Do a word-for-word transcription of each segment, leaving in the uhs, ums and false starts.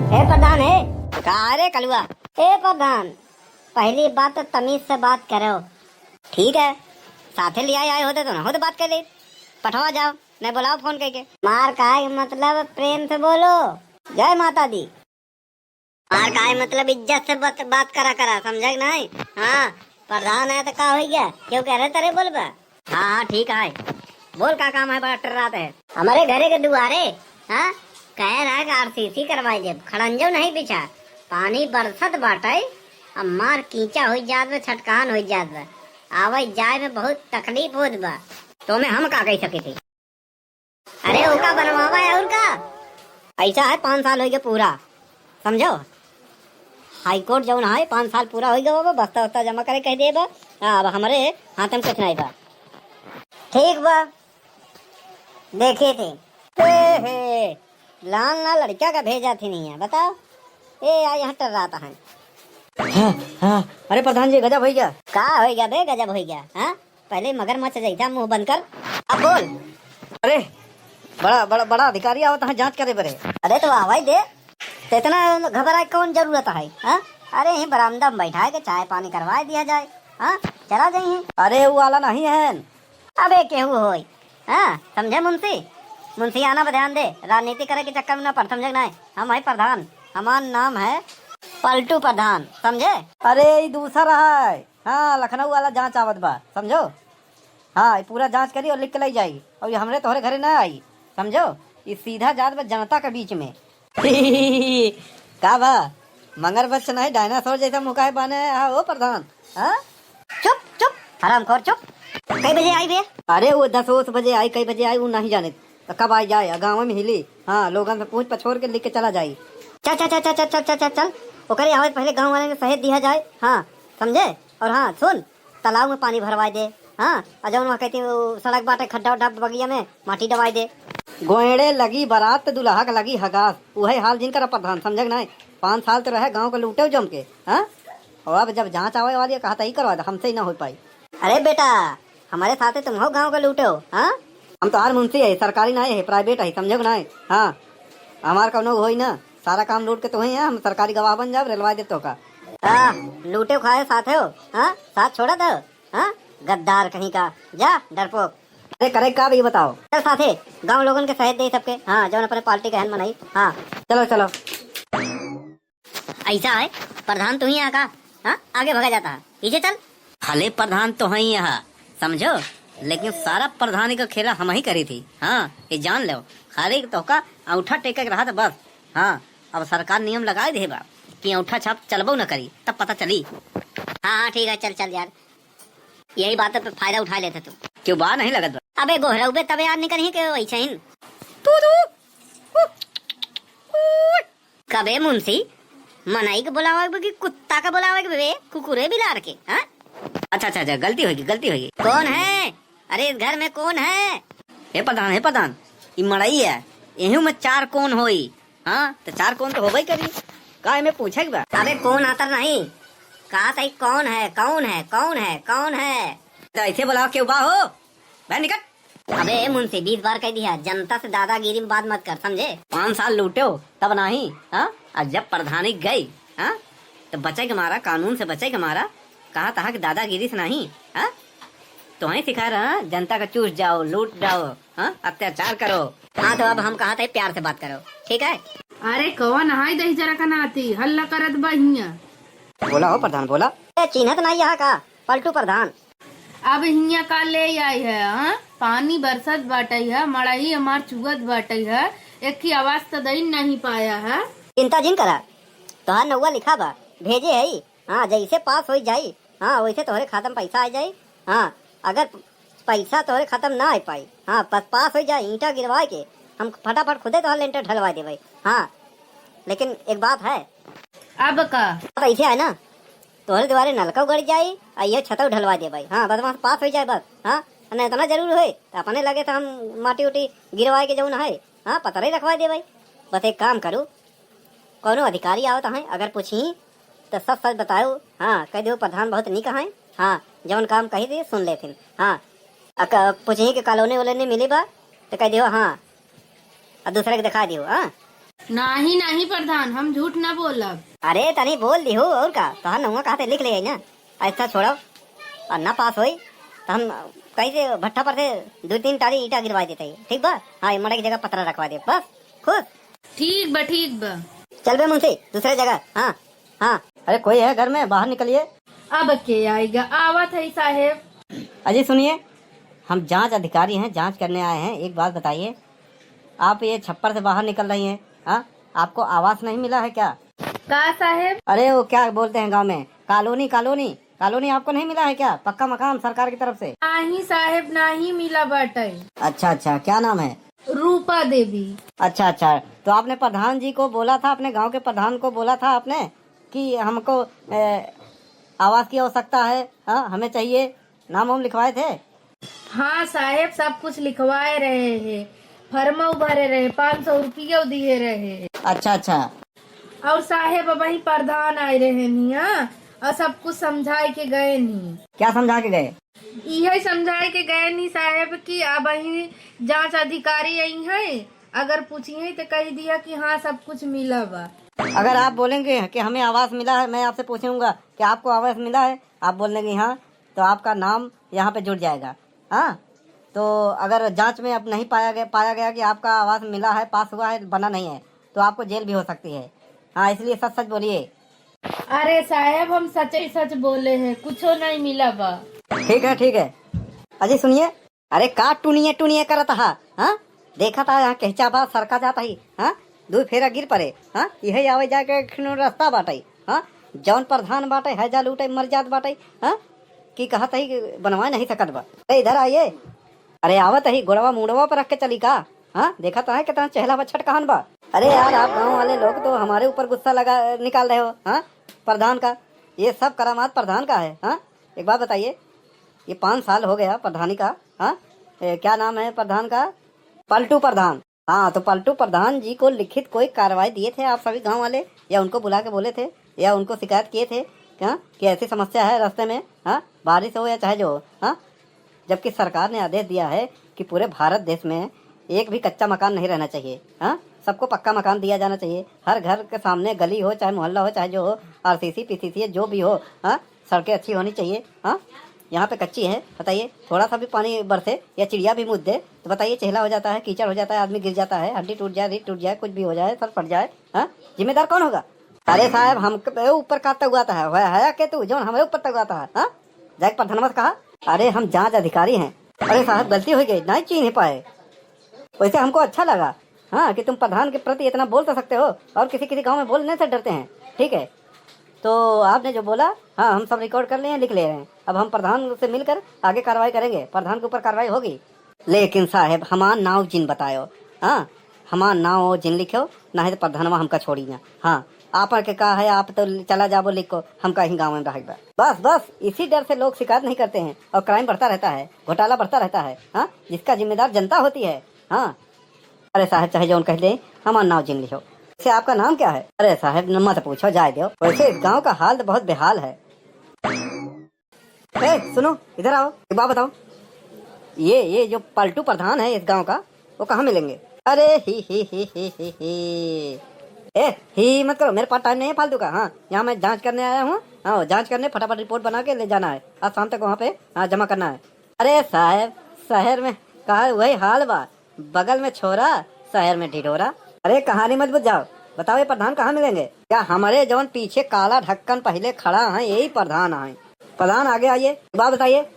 ए प्रधान, ए। का रे कलुआ? ए प्रधान, पहली बात तो तमीज से बात करो। ठीक है, साथे लियाए आए होते तो ना होते बात कर ले। पठवा जाओ, नहीं बुलाओ फोन करके। मार खाए के मतलब प्रेम से बोलो, जय माता दी। मार खाए मतलब इज्जत से बात, बात करा करा, समझे कि नहीं? हाँ, प्रधान है तो का हो गया? क्यों कह रहे तेरे बोलबा? हाँ, हाँ, ठीक है। बोल, का काम है, बड़ा टर्रात है? हमारे घरे के दुआरे, हाँ, कह रहा है कि आरसीसी करवाई देब, खड़ंजो नहीं बिछा, पानी बरसत बाटे, अब मार कीचा होइ जात बा, छटकान होइ जात बा, आवे जाए में बहुत तकलीफ होत बा। तो में हम का कह सके थे? अरे ओका बनवावा है और का? ऐसा है, पाँच साल होइ गए पूरा, समझो? हाई कोर्ट जौन है, पाँच साल पूरा होइ गए बाबा, बस्ता उस्ता जमा करे कह दिए बा। हाँ, अब हमरे हाथ में कुछ नहीं बा। ठीक बा, देखे थे। ए हे, लाल ना लड़का का भेजा थी नहीं है, बताओ। ए, आ यहाँ टर्रात है। हाँ, हाँ, अरे प्रधान जी, गजब होइ गया। का होइ गया बे, गजब होइ गया? हाँ, पहले मगरमच्छ जैसा मुंह बंद कर, अब बोल। अरे, बड़ा, बड़ा, बड़ा अधिकारी आवत है जांच करे बरे। अरे तो आवाज दे, तो इतना घबराए कौन जरूरत है, हाँ? अरे यहीं बरामदा में बैठा के चाय पानी करवा दिया जाए, हाँ? चला जाइए। अरे वो वाला नहीं है। अबे केहू होई, हाँ? समझे मुंशी? मुंशियाना पे ध्यान दे, राजनीति करे के चक्कर में ना पड़, समझे कि नहीं? हम है प्रधान, हमार नाम है पलटू प्रधान, समझे? अरे ई दूसरा है, हाँ, लखनऊ वाला जांच आवत बा, समझो? हाँ, ई पूरा जांच करी और लिख के ले जाई, और ये हमरे तोहरे घरे ना आई, समझो? ई सीधा जात बा जनता के बीच में। का बा, मगरमच्छ नहीं, डायनासोर जैसा मुंह काहे बाने है, हाँ, ओ प्रधान? हाँ? चुप, चुप, हरामखोर, चुप। कई बजे आई बे? अरे वो दस ओस बजे आई, कई बजे आई, वो नहीं जाने। तो कब आई जाए, गाँव में हिली। हाँ, लोगन से पूछ पछोर के लिख के चला जाई। चल, चल, चल, चल। ओकरे आवे पहले गाँव वाले के सहेज दिया जाए। हाँ, समझे? और हाँ, सुन, तालाब में पानी भरवाए दे। हाँ, और जौन वहाँ कहती वो सड़क बाटे, खड्डा उड्डा बगिया में माटी डवाए दे। गोएड़े लगी बारात, दुल्हा के लगी हगास। उहे हाल जिनकर प्रधान, समझे कि नहीं? पाँच साल तो रहे गाँव के लूटे जम के। हाँ, और अब जब जांच आवे वाली है, कहा तो ही करवा दे, हमसे ही ना हो पाई। अरे बेटा, हमारे साथे तुम हो गाँव के लूटे हो, हाँ? हम तो हर मुंशी है, सरकारी नहीं है, प्राइवेट है, समझो कि नहीं? हाँ, हमार कौनो होई ना, सारा काम लूट के तो ही है, हम सरकारी गवाह बन जाओ, रेलवा दे तो का। हाँ, लूटे खाए साथे हो, हाँ? साथ छोड़ा था, हाँ? गद्दार कहीं का, जा डरपोक। अरे करे का भी बताओ। चल साथे, गाँव लोगन के सहेज दे सबके, हाँ, जौन अपने पार्टी के हन मनई, हाँ। चलो, चलो। ऐसा है, प्रधान तू ही यहाँ का, हाँ? आगे भगा जाता है, पीछे चल। भले प्रधान तो है यहाँ, समझो, लेकिन सारा प्रधानी का खेला हम ही करी थी। हाँ, ये जान लो, खाली तोहका अंगूठा टेके के रहा था बस। हाँ, अब सरकार नियम लगाए दे बा कि अंगूठा छाप चलबो न करी, तब पता चली। हाँ, हाँ, ठीक है, चल, चल यार, यही बात पे फायदा उठा लेते तू। क्यों बा नहीं लगत बा? अबे गोहरउबे तबे यार निकल ही के वैसे ही। तू, तू, उ, उ, कबे मुंशी, मनई के बुलावे के बे कि कुत्ता के बुलावे के बे, कुकुरे बिलार के, हाँ? अच्छा, अच्छा, अच्छा, गलती होगी, गलती होगी। कौन है? अरे, इस घर में कौन है? हे प्रधान, हे प्रधान, ई मड़ई है, एहू में चार कोन होई, हाँ? तो चार कोन तो होबे करी, का एमे पूछे के बा? अबे, कौन आतर नहीं, कहा तई कौन है, कौन है, कौन है, कौन है? तो ऐसे बुलाओ, क्यों बा हो? भाई निकट। अबे मुंशी, बीस बार कह दिया, जनता से दादागिरी में बात मत कर, समझे? पाँच साल लूटे हो, तब नहीं, हाँ? और जब प्रधानी गई, हाँ? तो बचे के मारा, कानून से बचे के मारा, कहा तहा कि दादागिरी से नहीं, हाँ? तो वहीं सिखा रहा, जनता का चूस जाओ, लूट जाओ, हाँ? अत्याचार करो। हाँ, तो अब हम कहा थे प्यार से बात करो, ठीक है? अरे कौन हाय दही जरा का नाती, हल्ला करत बा हियां। बोला हो प्रधान, बोला। ए, चिन्हत नहीं यहाँ का, पलटू प्रधान। अब हियां का ले आई है, हाँ? पानी बरसत बाटई है, मड़ई हमार चुअत बाटई है, एक ही आवाज तो दई नहीं पाया है। चिंता जिन करा, तोहार नौवा लिखा बा, भेजे है। हाँ, जैसे पास होई जाई, हाँ, वैसे तोहरे खाता में पैसा आ जाई। हाँ, अगर पैसा तोहरे खाता में ना आ पाई, हाँ, बस पास होई जाई, ईंटा गिरवाए के हम फटाफट खुदे तोहर लेंटर ढलवा देबै। हाँ, लेकिन एक बात है। अब का? बात ऐसे है ना, तोहरे द्वारे नलका गड़ जाई, आ ये छतौ ढलवा देबै। हाँ, बस वहाँ से पास होई जाए बस। हाँ, ना इतना जरूर होए, तो अपने लगे तो हम माटी उटी गिरवाए के जौन है, हाँ, पतरे रखवा देबै। बस एक काम करू, कौनो अधिकारी आवत हैं, अगर पूछी, तो सच सच बताओ। हाँ, कह दो प्रधान बहुत निक हैं। हाँ, जौन काम कही थी, सुन लेथिन। हाँ, अक-, पूछी कि कॉलोनी वोलोनी मिली बा, तो कह दियो हाँ, और दूसरे के दिखा दियो। हाँ, नाही, नाही प्रधान, हम झूठ ना बोलब। अरे तनी बोल दिहु, और का? तोहार नहुआ कहते लिख ले ना, ऐसा छोड़ो, और ना पास होई तो हम कहीं से भट्ठा पर से दो तीन टाली ईंटा गिरवा देते ही, ठीक बा? हाँ, ये मड़ई की जगह पतरा रखवा दे, बस खुश। ठीक बा, ठीक बा। चल बे मुंशी, दूसरे जगह। हाँ, हाँ। अरे कोई है घर में? बाहर निकलिए। अब के आएगा? आवत है साहेब। अजी सुनिए, हम जांच अधिकारी हैं, जांच करने आए हैं। एक बात बताइए, आप ये छप्पर से बाहर निकल रही हैं, हाँ? आपको आवास नहीं मिला है क्या? का साहेब? अरे वो क्या बोलते हैं गांव में, कॉलोनी, कॉलोनी, कॉलोनी आपको नहीं मिला है क्या? पक्का मकान सरकार की तरफ से? नाही साहेब, नाही मिला बाटे। अच्छा, अच्छा, क्या नाम है? रूपा देवी। अच्छा, अच्छा, तो आपने प्रधान जी को बोला था, अपने गांव के प्रधान को बोला था आपने कि हमको, ए, आवास की आवश्यकता है, हाँ, हमें चाहिए, नाम वाम लिखवाए थे? हाँ साहेब, सब कुछ लिखवाए रहे हैं, फॉर्म भरे रहे, पाँच सौ रुपया दिए रहे हैं। अच्छा, अच्छा। और साहेब, अबहीं प्रधान आए रहे नी, हाँ, और सब कुछ समझाए के गए नी। क्या समझा के गए? इहे समझाए के गए नी साहेब कि अबहीं जांच अधिकारी आई हैं, अगर पूछिए तो कह दिया कि हाँ, सब कुछ मिला बा। अगर आप बोलेंगे कि हमें आवास मिला है, मैं आपसे पूछूंगा कि आपको आवास मिला है, आप बोल देंगे हाँ, तो आपका नाम यहाँ पे जुड़ जाएगा। हाँ, तो अगर जांच में अब नहीं पाया गया, पाया गया कि आपका आवास मिला है, पास हुआ है, बना नहीं है, तो आपको जेल भी हो सकती है। हाँ, इसलिए सच सच बोलिए। अरे साहेब, हम सच ही सच बोले हैं, कुछो नहीं मिला बा। ठीक है, ठीक है। अजी सुनिए, अरे का टुनिए टुनिए करत हा, हाँ? देखा था यहाँ कहचा बा, सरका जात ही, हाँ? दू फेरा गिर पड़े, हाँ? इहे आवे जाए के खिनो रास्ता बाटे, हाँ? जौन प्रधान बाटे, हैजा लूटे मर जात बाटे, हाँ? कि कहत ही कि बनवा नहीं सकत बा। अरे इधर आइए। अरे आवत ही, गोड़वा मुड़वा पर रख के चली का? हाँ, देखत है कितना चेहला बा छटकहन बा। अरे यार, आप गांव वाले लोग तो हमारे ऊपर गुस्सा लगा, निकाल रहे हो, हाँ? प्रधान का, ये सब करामात प्रधान का है, हाँ? एक बात बताइए, ये पाँच साल हो गया प्रधानी का, हाँ? ए, क्या नाम है प्रधान का? पलटू प्रधान। हाँ, तो पलटू प्रधान जी को लिखित कोई कार्रवाई दिए थे आप सभी गांव वाले, या उनको बुला के बोले थे, या उनको शिकायत किए थे, हाँ, कि ऐसी समस्या है रास्ते में, हाँ, बारिश हो या चाहे जो हो, हाँ? जबकि सरकार ने आदेश दिया है कि पूरे भारत देश में एक भी कच्चा मकान नहीं रहना चाहिए, हाँ? सबको पक्का मकान दिया जाना चाहिए। हर घर के सामने गली हो, चाहे मोहल्ला हो, चाहे जो हो, आरसीसी, पीसीसी, जो भी हो, हाँ? सड़कें अच्छी होनी चाहिए, हाँ? यहाँ पे कच्ची है, बताइए, थोड़ा सा भी पानी बरसे या चिड़िया भी मूत दे, तो बताइए, चेहला हो जाता है, कीचड़ हो जाता है, आदमी गिर जाता है, हड्डी टूट जाए, रीढ़ टूट जाए, कुछ भी हो जाए, सर फट जाए, हाँ? जिम्मेदार कौन होगा? अरे साहेब, हम ऊपर का तगुआत है, है, है के तू, जौन हमरे ऊपर तगुआत है, हाँ? जाके प्रधानवा से कहा। अरे हम जांच अधिकारी हैं। अरे साहब, गलती हो गई, नहीं चीन्ह पाए। वैसे हमको अच्छा लगा, हाँ, कि तुम प्रधान के प्रति इतना बोल तो सकते हो, और किसी किसी गांव में बोलने से डरते हैं। ठीक है, तो आपने जो बोला, हाँ, हम सब रिकॉर्ड कर लिए हैं, लिख ले रहे हैं। अब हम प्रधान से मिलकर आगे कार्रवाई करेंगे, प्रधान के ऊपर कार्रवाई होगी। लेकिन साहेब, हमार नाव जिन बतायो, हाँ, हमार नाव जिन लिखो, नाहीं तो प्रधानवा हमका छोड़ी ना। हाँ, आप के का है, आप तो चला जाबो लिखो, हमका ही गाँव में रह बा। बस, बस, इसी डर से लोग शिकायत नहीं करते हैं और क्राइम बढ़ता रहता है, घोटाला बढ़ता रहता है। हाँ, जिसका जिम्मेदार जनता होती है। हाँ, अरे साहेब, चाहे जौन कह दे, हमार नाव जिन लिहो। वैसे आपका नाम क्या है? अरे साहेब, न मत पूछो, जाए दो। वैसे इस गांव का हाल तो बहुत बेहाल है। ए, सुनो, इधर आओ, एक बात बताओ, ये, ये जो पलटू प्रधान है इस गांव का, वो कहाँ मिलेंगे? अरे ही, ही, ही, ही, ही, ही। ए, ही मत करो, मेरे पास टाइम नहीं है फालतू का। हाँ, यहाँ मैं जांच करने आया हूँ। हाँ, जांच करने, फटाफट रिपोर्ट बना के ले जाना है, आज शाम तक वहाँ पे, हाँ, जमा करना है। अरे साहेब, शहर में कहा वही हाल बा, बगल में छोरा, शहर में ढिढोरा। अरे कहानी मत बुझाओ, बताओ ये प्रधान कहाँ मिलेंगे? क्या हमारे जौन पीछे काला ढक्कन पहले खड़ा है, यही प्रधान है? प्रधान आगे आइए, बात बताइए।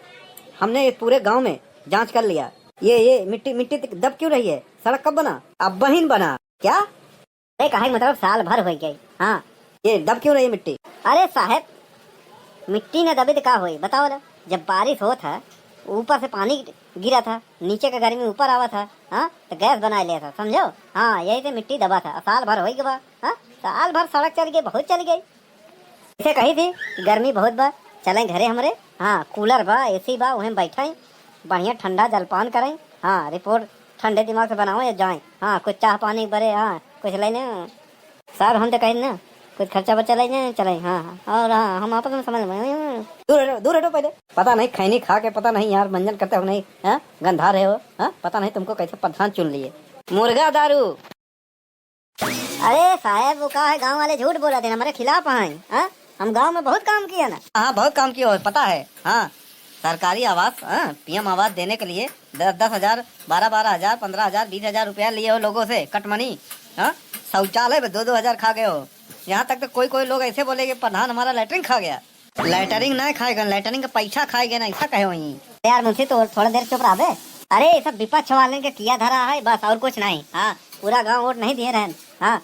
हमने इस पूरे गांव में जांच कर लिया, ये, ये मिट्टी, मिट्टी दब क्यों रही है? सड़क कब बना? अब बहिन बना क्या? अरे कहे के मतलब साल भर हो गई। हाँ। ये दब क्यों रही मिट्टी? अरे साहेब, मिट्टी न दबे तो का होई, बताओ ना। जब बारिश होत है, ऊपर से पानी गिरा था, नीचे का गर्मी ऊपर आवा था, हाँ, तो गैस बनाए लिया था, समझो? हाँ, यही से मिट्टी दबा था, साल भर हो गई बा, हाँ, साल भर सड़क चल गई, बहुत चल गई। इसे कही थी कि गर्मी बहुत बा, चलें घरे हमरे, हाँ, कूलर बा, एसी बा, वहीं बैठे, बढ़िया ठंडा जलपान करें, हाँ, रिपोर्ट ठंडे दिमाग से बनाओ या जाएं, हाँ, कुछ चाह पानी बरे, हाँ, कुछ लेने, साहब, हम तो कहेन ना, कुछ खर्चा बर्चा ले जाए, चले, हाँ, हाँ। और हाँ, हम आपस में समझ में, दूर हटो, दूर हटो पहले। पता नहीं खैनी खा के, पता नहीं यार, मंजन करते हो नहीं, हाँ? गंधा रहे हो, हाँ? पता नहीं तुमको कैसे प्रधान चुन लिए। मुर्गा दारू। अरे साहेब, वो का है, गाँव वाले झूठ बोलत हैं, हमरे खिलाफ हैं, हाँ? हम गाँव में बहुत काम किया ना। हाँ, बहुत काम किया हो, पता है, हाँ। सरकारी आवास, हाँ, पीएम आवास देने के लिए दस दस हजार, बारह बारह हजार, पन्द्रह हजार, बीस हजार रुपया लिए हो लोगों से, कट मनी, हाँ। शौचालय में दो दो हजार खा गए हो। यहाँ तक तो कोई कोई लोग ऐसे बोले कि प्रधान हमारा लैट्रिन खा गया। लैट्रिन ना खाए गए, लैट्रिन का पैसा खाए गए ना, ऐसा कहे वहीं। यार मुंशी, तो थोड़ा देर चुप रहा बे। अरे, ये सब विपक्ष वाले के किया धरा है बस, और कुछ नहीं। हाँ, पूरा गांव वोट नहीं दिए रहन। हाँ,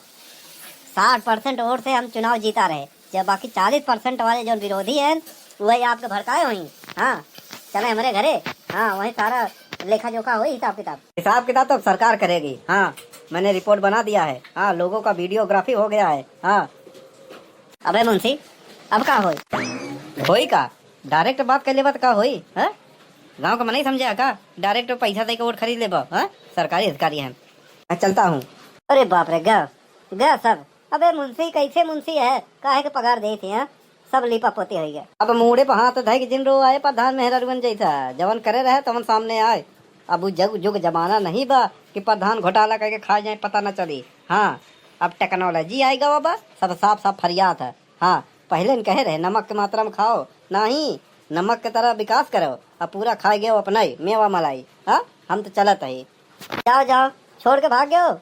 साठ परसेंट वोट से हम चुनाव जीता रहे, जब बाकी चालीस परसेंट वाले जो विरोधी हैं, वही आपके भड़काए हुई। हाँ, चले हमारे घरे। हाँ, वही सारा लेखा जोखा हुई, हिसाब किताब। हिसाब किताब तो अब सरकार करेगी। हाँ, मैंने रिपोर्ट बना दिया है। हाँ, लोगों का वीडियोग्राफी हो गया है। हाँ। अबे मुंशी, अब का होई? होई का? डायरेक्ट बात कर लेबा त का होई? हाँ, गाँव का मनई समझे है का? डायरेक्ट पैसा दे के वोट खरीद लेबा? हाँ, सरकारी अधिकारी हैं। मैं चलता हूँ। अरे बाप रे, गया, गया सब। अबे मुंशी कैसे मुंशी है, काहे के पगार देत है, हाँ? सब लीपा पोती होई गया। अब मूड़े पर हाथ धइ के जिन रो आए प्रधान मेहरारुअन जैसा, जवन करे रहे तवन सामने आए। अब उ जग जुग जमाना नहीं बा कि प्रधान घोटाला करके खा जाए, पता न चली। हाँ, अब टेक्नोलॉजी आइ गवा बा, सब साफ साफ फरियात है। हाँ, पहिले न कहे रहे नमक के मात्रा में खाओ, नहीं, नमक के तरह विकास करो। अब पूरा खाए गयो अपना ही मेवा मलाई। हाँ, हम तो चलत ही। जाओ जाओ, छोड़ के भाग गयो।